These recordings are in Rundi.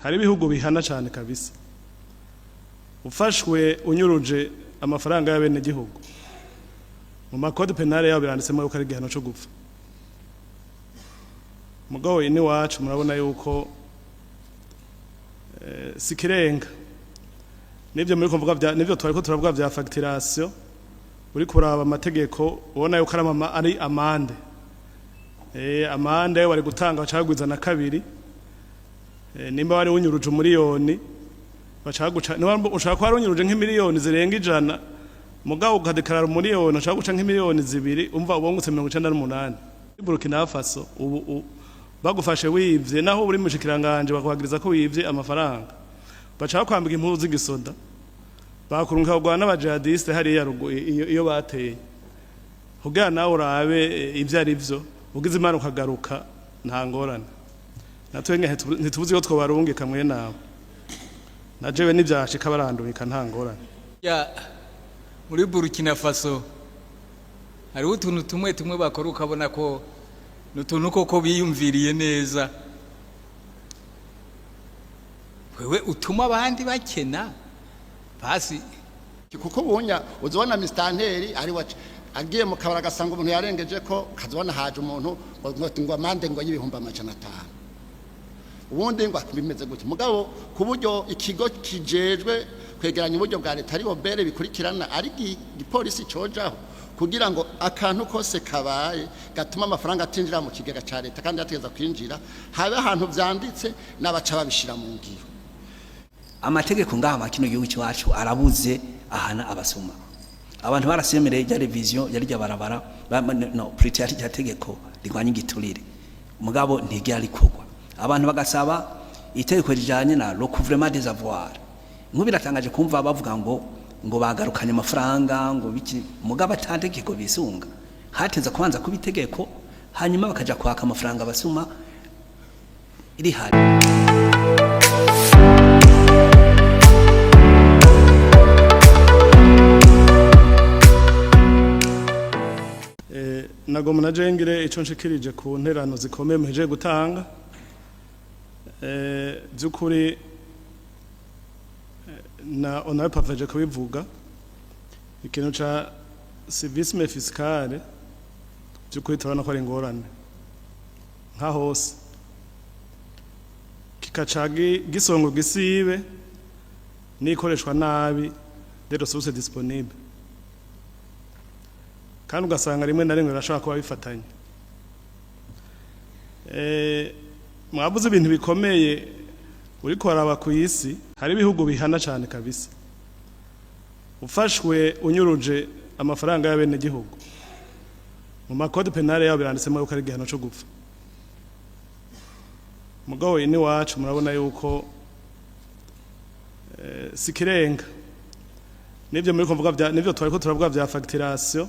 Hari ibihugu bihana cyane kabisa. Ufashwe unyuruje amafaranga y'abenegihugu, mu ma code pénal yabo biranditsemo yuko ari igihano cyo gupfa. Mugabo iwacu murabona yuko sikirenga nivyo muri kuvuga vya nivyo twariko turavuga vya facturation. Uri kuraba amategeko, ubona yuko ari amende, amende bari gutanga bacagwiza na kabiri. Nimba wari unyuruje umuriyoni, bacaguca, niba ushaka ko wari unyuruje nk'imiliyoni zirenga 100, mugabo ukadeklarara umuriyoni, ushaka guca nk'imiliyoni 2, umva ubungutse 98. Burkina Faso ubu bagufashe wivye, naho uri mushikiranganje, bakwagiriza ko wivye amafaranga, baca bakwambika impuzu z'igisoda, bakurunka kugwana n'abajihadiste hariya iyo bateye, kugira nawe urabe ivyo ari vyo. Ugize Imana ukagaruka, nta ngorane. Natwe ntitubuzi ko twobarungika mwe nawe na jewe nivyashika barandungika, nta ngorane. Ya, muri Burkina Faso hariho utuntu tumwe tumwe bakora ukabona ko ni utuntu koko biyumviriye neza. Wewe utuma abandi bakena basi. Kuko ubunya uzobona misitanteri ari wacu agiye mu kabari, agasanga umuntu yarengeje ko, ukazibona haje umuntu ngo amende ngo y'500,000, ubundi ngo bimeze gutya. Mugabo ku buryo ikigo kijejwe kwegeranya uburyo bwa leta, ari OBR, bikurikirana, ari igipolisi cojaho kugira ngo akantu kose kabaye gatuma amafaranga atinjira mu kigega ca leta kandi yategeza kwinjira, habe ahantu vyanditse n'abaca babishira mu ngiro. Amategeko ngaha ma kino gihugu cyacu arabuze ahana abasuma. Abantu barasemereye rya révision yari rya barabara, no plutôt yari rya tegeko rigwanya igiturire, mugabo ntiryari rikorwa. Abantu bagasaba itegeko rijanye na recouvrement des avoirs. Nk'ubu biratangaje kumva bavuga ngo bagarukanye amafaranga, ngo biki, mugabo atategeko bisunga. Hateza kubanza kuba itegeko, hanyuma bakaja kwaka amafaranga basuma rihari. Nagomba na jengire ico nshikirije ku nterano zikomeye muhejeje gutanga. By'ukuri, na honorable Pavaje kubivuga, ikintu ca civisme fiscale, by'ukuri turabona ko ari ingorane nka hose, kikaca gisongo gisibe n'ikoreshwa nabi des ressources disponibles, kandi ugasanga rimwe na rimwe birashobora kuba bifatanye. Mwavuze ibintu bikomeye. Uriko waraba ku isi, hari ibihugu bihana cyane kabisa. Ufashwe unyuruje amafaranga y'abenegihugu, mu ma code pénal yabo biranditsemo yuko ari igihano cyo gupfa. Mugabo iwacu murabona yuko sikirenga nivyo muri kuvuga vya nivyo twariko turavuga vya facturation.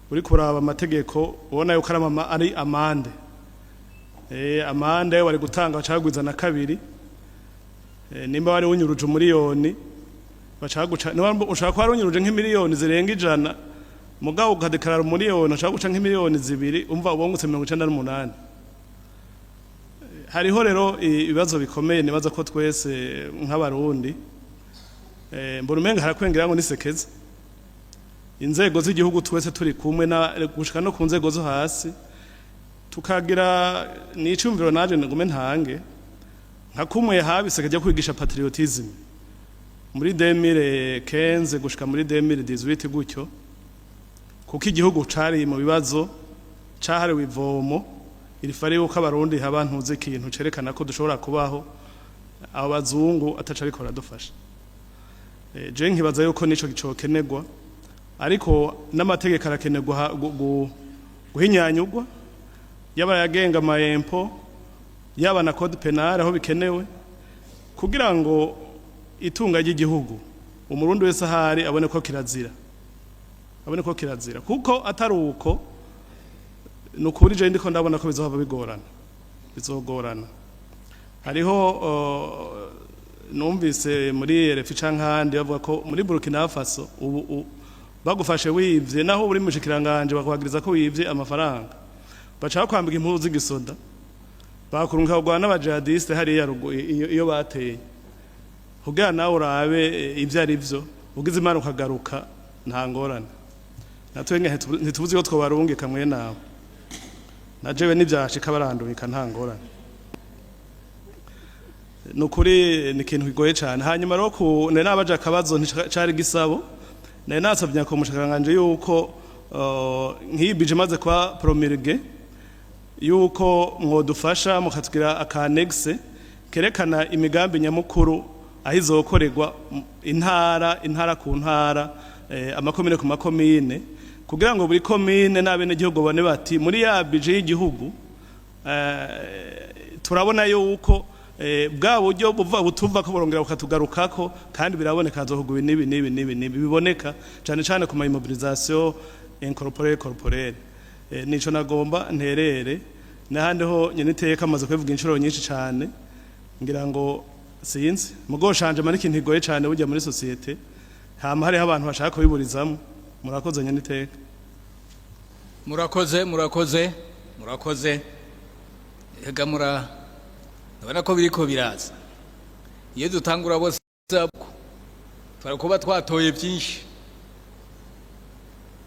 Uri kuraba amategeko, ubona yuko ari amende, amende bari gutanga bacagwiza na kabiri. Nimba wari unyuruje umuriyoni, bacaguca, niba ushaka ko wari unyuruje nk'imiliyoni zirenga 100, mugabo ukadeklarara umuriyoni, ushaka guca nk'imiliyoni 2, umva ubungutse 98. Hariho rero ibibazo bikomeye. Nibaza ko twese nk'Abarundi, mbona umenga harakwengera ngo nisekeza inzego z'igihugu, twese turi kumwe na gushika no ku nzego zo hasi, tukagira n'icumviro. Naje ngume ntange nka kumwe habiseke ryo kwigisha patriotisme muri 2015 gushika muri 2018 gutyo, kuko igihugu cari mu bibazo, cahariwe ivomo irifari yuko Abarundi haba ntuzi ikintu cerekana ko dushobora kubaho abo bazungu ataca ariko baradufasha. Je nkibaza yuko nico cokenerwa, ariko n'amategeko arakenerwa guhinyanyurwa, yaba yagenga ama impôts, yaba na code pénal aho bikenewe, kugira ngo itunga ry'igihugu Umurundi wese ahari abone ko kirazira, abone ko kirazira, kuko atari uko, ni ukuri je ndiko ndabona ko bizohava bigorana, bizogorana. Hariho numvise muri RFI canke ahandi bavuga ko muri Burkina Faso ubu bagufashe wivye, naho uri mushikiranganje, bakwagiriza ko wivye amafaranga, baca bakwambika impuzu z'igisoda. Bakurungika kugwana n'abajihadiste hariya iyo bateye, kugira nawe urabe ivyo ari vyo. Ugize Imana ukagaruka, nta ngorane. Natwe ntitubuzi ko twobarungika mwe nawe na jewe nivyashika barandungika, nta ngorane. Nukuri ni ikintu kigoye cyane. Hanyuma rero ku nari nabaje akabazo, nticari gisabo, nari nasabye ko mushikanganje yuko nk'iyi budget imaze kuba promulguée, yuko mwodufasha mukatugira aka annexe kerekana imigambi nyamukuru aho izokorerwa, intara intara ku ntara, amakomine ku makomine, kugira ngo buri komine n'abenegihugu babone bati muri ya budget y'igihugu turabona yuko bwa buryo buva butuva ko burongera bukatugarukako, kandi biraboneka hazohugwa ibi n'ibi n'ibi n'ibi n'ibi, biboneka cyane cyane ku ma immobilisation incorporelle, corporelle. Nico nagomba nterere. N'ahandi ho nyene iteka amaze kubivuga inshuro nyinshi cyane, ngira ngo sinzi mugo changement ni ikintu kigoye cyane burya muri société, hama hariho abantu bashaka kubiburizamo. Murakoze, nyene iteka. Murakoze, murakoze, murakoze. Ega mura ndabona ko biriko biraza. Iyo dutangura bose twari kuba twatoye byinshi.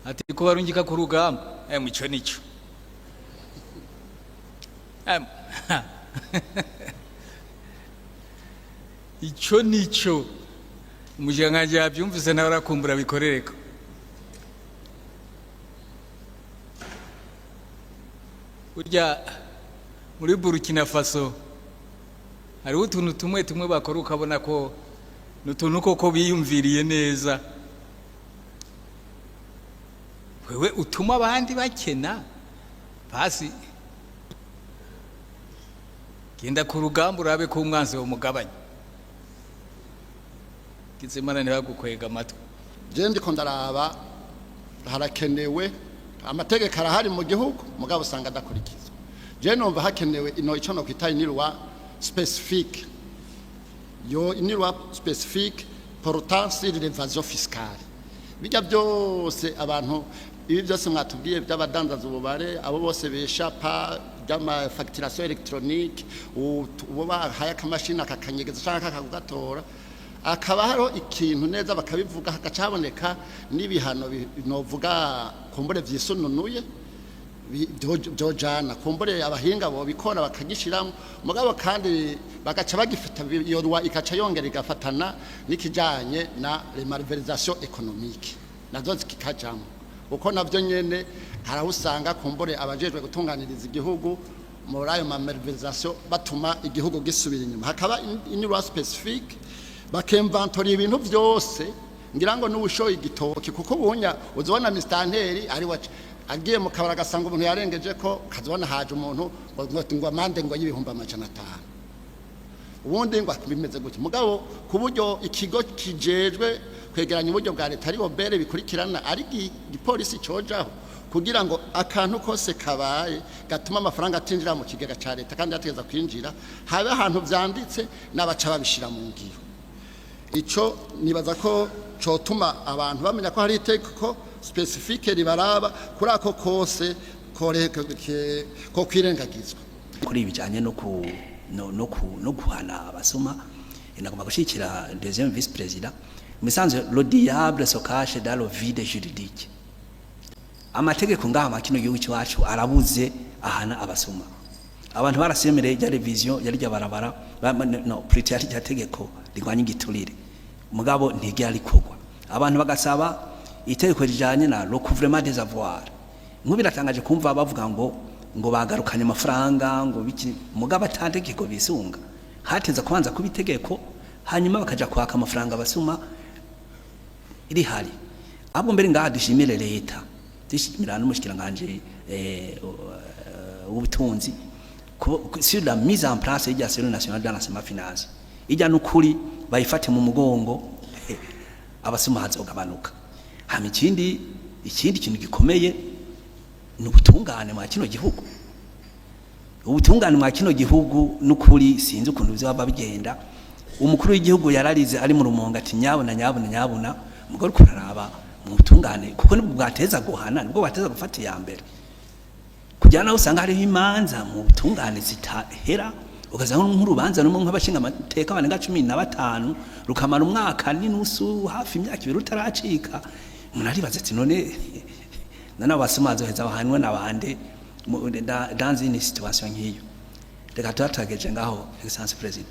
Ati ko barungika ku rugamba, ico nico. Ico nico umushikiranganji yavyumvise, nawe arakumbura bikorereko. Burya muri Burkina Faso hariho utuntu tumwe tumwe bakora ukabona ko ni utuntu koko biyumviriye neza. Wewe utuma abandi bakena, basi genda ku rugamba urabe ko umwanzi wamugabanya. Gizimana ntibagukwega amatwi. Je ndiko ndaraba, harakenewe amategeko, arahari mu gihugu, mugabo usanga adakurikizwa. Je numva hakenewe ino ico no kwita une loi spécifique, yo une loi spécifique portant sur l'évasion fiscale. Bijya byose abantu, ibi byose mwatubwiye by'abadandaza ububare, abo bose beshapa, by'ama facturation électronique, ubo bahaye akamashini akakanyegeza cyangwa akakagugatora, akaba hariho ikintu neza bakabivuga, hagaca haboneka n'ibihano novuga kumbure vyisununuye, byojana kumbure abahinga bobikora bakagishiramo. Mugabo kandi bagaca bagifata iyo loi ikaca yongera igafatana n'ikijanye na les malversations économiques, nazo zikikajamwo, kuko navyo nyene haraho usanga kumbure abajejwe gutunganiriza igihugu muri ayo ma malversation batuma igihugu gisubira inyuma. Hakaba une loi spécifique, bakemvantora ibintu byose, ngira ngo n'ubushoye igitoki, kuko ubunya uzobona mistanteri ari wacu agiye mu kabara agasanga umuntu yarengeje ko, ukazibona haje umuntu ngo amande ngo y'ibihumbi 500, ubundi ngo bimeze gutya. Mugabo ku buryo ikigo kijejwe kwegeranya uburyo bwa leta, ari OBR, bikurikirana, ari igipolisi cojaho, kugira ngo akantu kose kabaye gatuma amafaranga atinjira mu kigega ca leta kandi yategeza kwinjira, habe ahantu vyanditse n'abaca babishira mu ngiro. Ico nibaza ko cotuma abantu bamenya ko hari itegeko spécifique ribaraba kuri ako kose ko kwirengagizwa. Kuri ibi bijanye no ku no, no, ku, no guhana abasuma, nagomba gushikira deuxième vice président. Musanzwe le diable se cache dans le vide juridique. Amategeko ngaha ma kino gihugu cyacu arabuze ahana abasuma. Abantu barasemereye rya révision yari rya barabara, no plutôt yari rya tegeko rigwanya igiturire, mugabo ntigira rikorwa. Abantu bagasaba itegeko rijanye na recouvrement des avoirs. Nk'ubu biratangaje kumva bavuga ngo bagarukanye amafaranga, ngo biki, mugabo atategeko bisunga. Hateza kubanza kuba itegeko, hanyuma bakaja kwaka amafaranga basuma irihari. Ahubwo mbere ngaha dushimire leta, dushimira n'umushikiranganje w'ubutunzi sur la mise en place y'irya Cellule nationale de renseignement financier. Ijya n'ukuri bayifate mu mugongo, abasuma hazogabanuka. Hama ikindi kintu gikomeye ni ubutungane mwa kino gihugu. Ubutungane mwa kino gihugu n'ukuri sinzi ukuntu bizaba bigenda. Umukuru w'igihugu yararize ari mu Rumonge ati: "Nyabuna, nyabuna, nyabuna." Mugore kuraraba mu butungane, kuko nibwo bwateza guhana, nibwo bwateza gufata iya mbere. Kugira ngo Kujyana naho usanga hariho imanza mu butungane zitahera, ugasanga nk'urubanza rumwe nk'abashinga amateka barenga 15 rukamara umwaka n'inusu, hafi imyaka 2 rutaracika. Umuntu aribaza ati: None abasuma bazoheza bahanwe na bande dans une situation nk'iyo?" Reka tuba turageje ngaho, Excellence Président.